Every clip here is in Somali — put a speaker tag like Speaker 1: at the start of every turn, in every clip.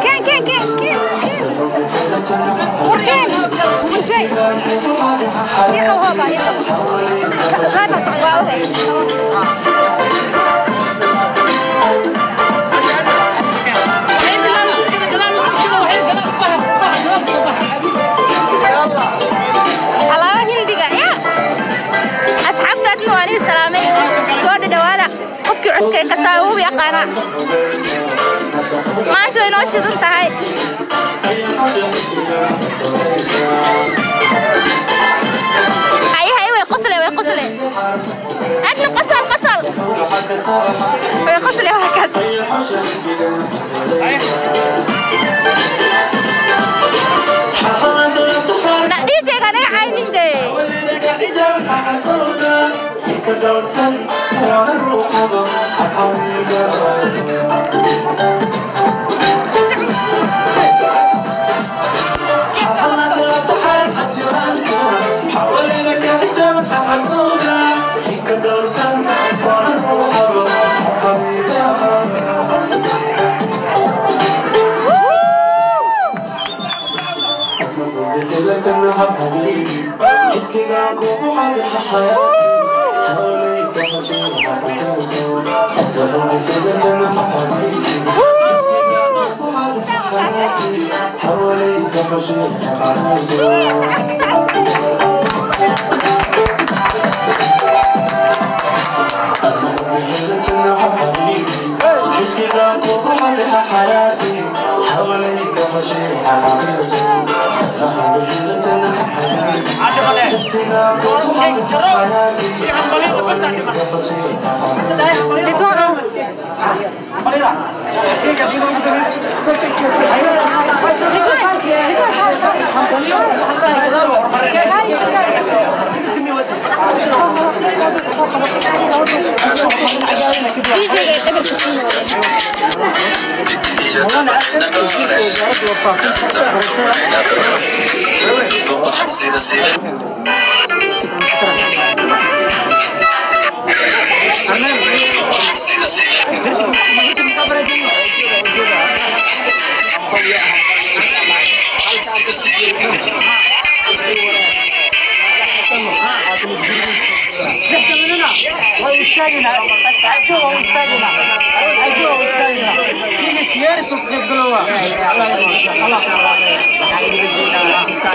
Speaker 1: كان كان كان كان وركان وركان يا خوابا يا غابة صعبة. Alaaba hindiga ya asxaabtaadna waa nii salaamay soo dhadhawaada qofkii codkay qasaa wuu yaqaanaa maanta way noo shidan tahay. Haye haye way qosle way qosle adna qosol qosol way qosle waa kaas. DJ-ga naga caynin dee.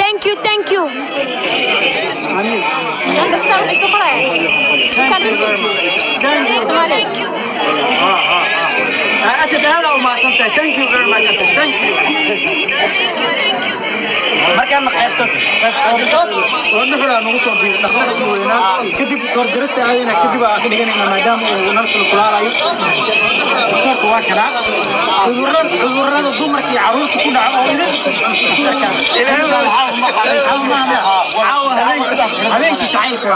Speaker 1: Thank you, thank you. Thank you.
Speaker 2: Thank you very much. Thank you. Markaan qaybto qaybto nagu soo biir dhaqtarka weynaa kadib toorjarista aadayna kadib aan ka dhiganayna maadaama uu nalka kulaalayo dhaqtarku waa kana cudurrada dumarka iyo carruurta ku dhaca oo idin habeenkii jacaylka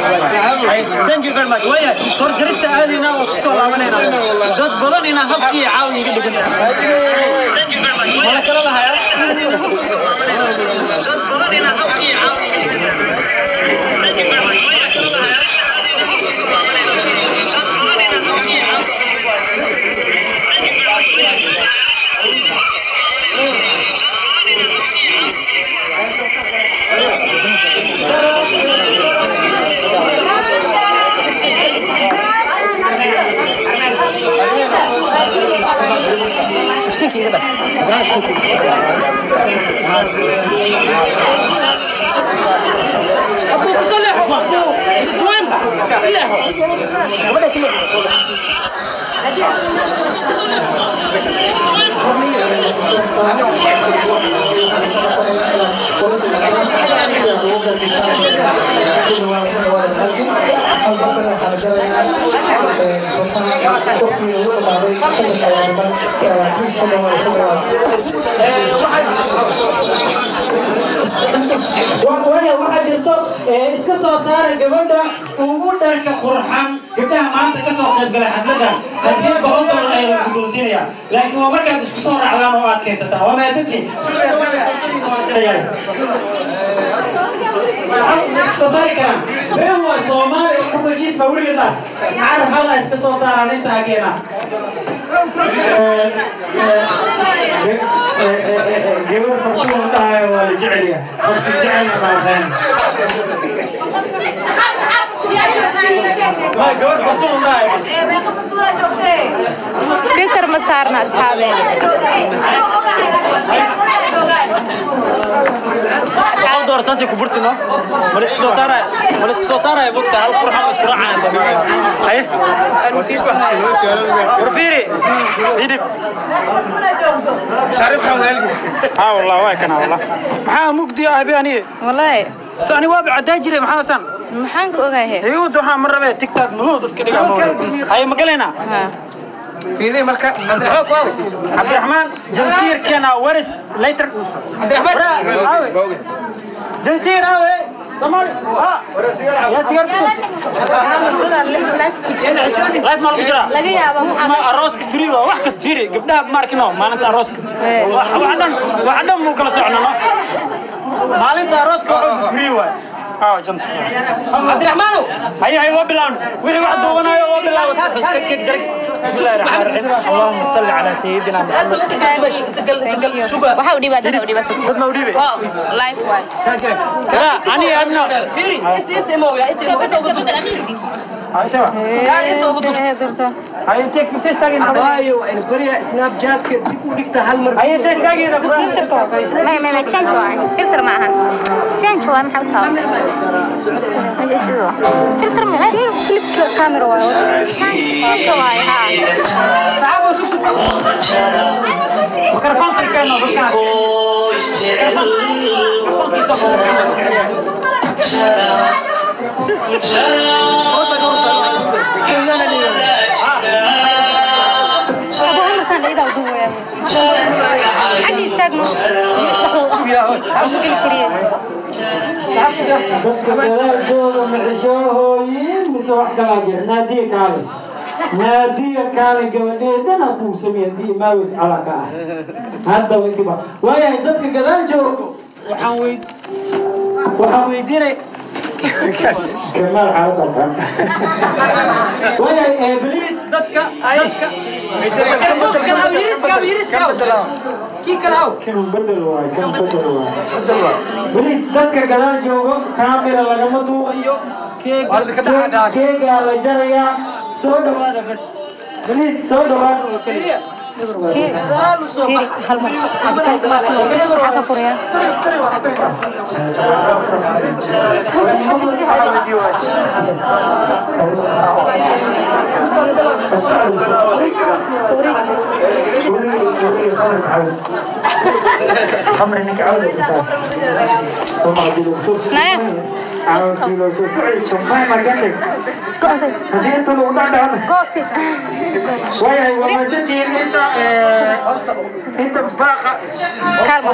Speaker 2: Thank you very much. Waya toorjarista aadayna oo kusoo laabanayna dad badan inaa habkii caawi iga dhigan. Thank you very much. Wala kala lahayaa dad badan inaa habkii caawi iga dhigan. Thank you very much. Wala kala lahayaa dad badan inaa habkii caawi iga dhigan. Thank you very much. Waayo waxaa jirto iska soo saara gabadha ugu dharka qurxan gabdhaha maanta ka soo qayb galay xafladdaas haddii $100 ayaa la guddoonsiinaya, laakiin waa markaad isku soo raacdaan oo aad keensataan. Waa mahadsantihiin. Soo saari karaan been waa Soomaali ku heshiis baa weligeed ah car hal iska soo saaraan intaa keenaa. Gabar fartuun dhahayo waa la jecel yahay, qofka jecelna maaqaan. Gabar fartuun dhahayo
Speaker 1: Filter ma saarna asxaabe.
Speaker 2: $100 saasay ku burtino ma la isku soo saaraya, ma la isku soo saaraya bogta hal qurxan isku raacaya Soomaaliya. Haye war fiiri idib
Speaker 3: شارب خمر هلكis.
Speaker 2: Ha wallah waa kana wallah maxaa mugdi ah bi aniga
Speaker 1: Wallahi
Speaker 2: sani waa cadaa jiray maxaa san
Speaker 1: maxaan ku ogahay?
Speaker 2: Igu waxaan mar rabay TikTok madow dadka dhigaa. Haye ma galeynaa?
Speaker 1: Ha.
Speaker 4: Fiiri marka Cabdiraxmaan ku
Speaker 2: Cabdiraxmaan Jansiir kena waris later.
Speaker 4: Cabdiraxmaan
Speaker 2: Jansiir awe Soomaali ha ya sigaar ku life ma lagu jiraa
Speaker 1: Laga yaabo
Speaker 2: ma arooska free waa wax kasta free gabdhaha ma arkino maalinta arooska wax dhan muu kala soconano maalinta arooska wax free waay. Ah janta
Speaker 4: Cabdiraxmaan
Speaker 2: هيا هيا waa bilawn wixii wax duubanayo waa bilawn. Bismillahir rahmanir rahiim. Allahumma salli ala sayyidina Muhammad.
Speaker 1: Waxa u dhibaa dada u dhibaa.
Speaker 2: Dad ma u dhibay?
Speaker 1: Wow, life waay.
Speaker 2: La ani adna
Speaker 4: fiiri inta ma ogaa inta
Speaker 1: Soo bedel, soo bedel amiirkii.
Speaker 2: Hay tawa
Speaker 4: inta ugu dub.
Speaker 2: hay take test taagina.
Speaker 4: Waayo in bariya Snapchat-ka dib u dhigta hal mar.
Speaker 2: Hay test taagina.
Speaker 1: Ma change waay. Filter ma ahan. Change waay maxaa u tahay? Filter ma flip camera waay. Filter waay ha.
Speaker 4: Saxaabo sug sug.
Speaker 2: Mikrofoonka keeno dadka.
Speaker 1: Abu Umar san ida u duwaya. Xagii istaagno.
Speaker 2: Dadka dadaalkooda maxishoohooyin mise wax kalaa jira. Naadiya kaale, naadiya kaale, gabadheedana kuu sameeyay haddii maawis cala ka ah haddaba intiba waayahay. Dadka gadaal joogo waxaan wey waxaan weydiinay kamaal xaaladda waayahay. Please dadka kan bedel waay, kan bedel waay. Please dadka gadaal joogo kaamira lagama duubayo, keegaa la jarayaa. Soo dhawaada bas, please soo dhawaada oo keliya.
Speaker 1: Fiiri fiiri hal mar cabitaanka maxaa ka furaya? Naya. Goosi.
Speaker 2: Waayahay waa mahadsantihiin inta inta baaqa
Speaker 1: Kaalmo.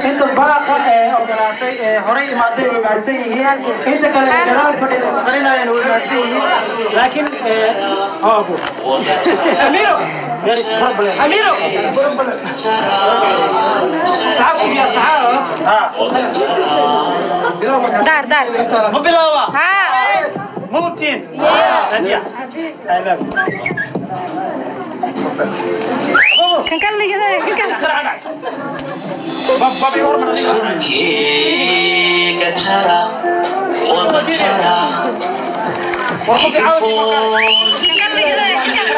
Speaker 2: Inta baaqa ee ogolaatay ee horey imaaday way mahadsan yihiin, inta kale ee gadaal fadhida isqarinayana way mahadsan yihiin, laakiin aabu
Speaker 4: Amiro
Speaker 2: there is problem.
Speaker 4: Amiro saxaab ya saxaab.
Speaker 2: Ha.
Speaker 1: Daar daar.
Speaker 2: Ma bilaawa?
Speaker 1: Ha.
Speaker 2: Mubtiin Nadia, I love you.
Speaker 1: Kan kale liga kan kale.
Speaker 2: Babi warman. War qofki caawa.
Speaker 1: Kan kale liga kan kale.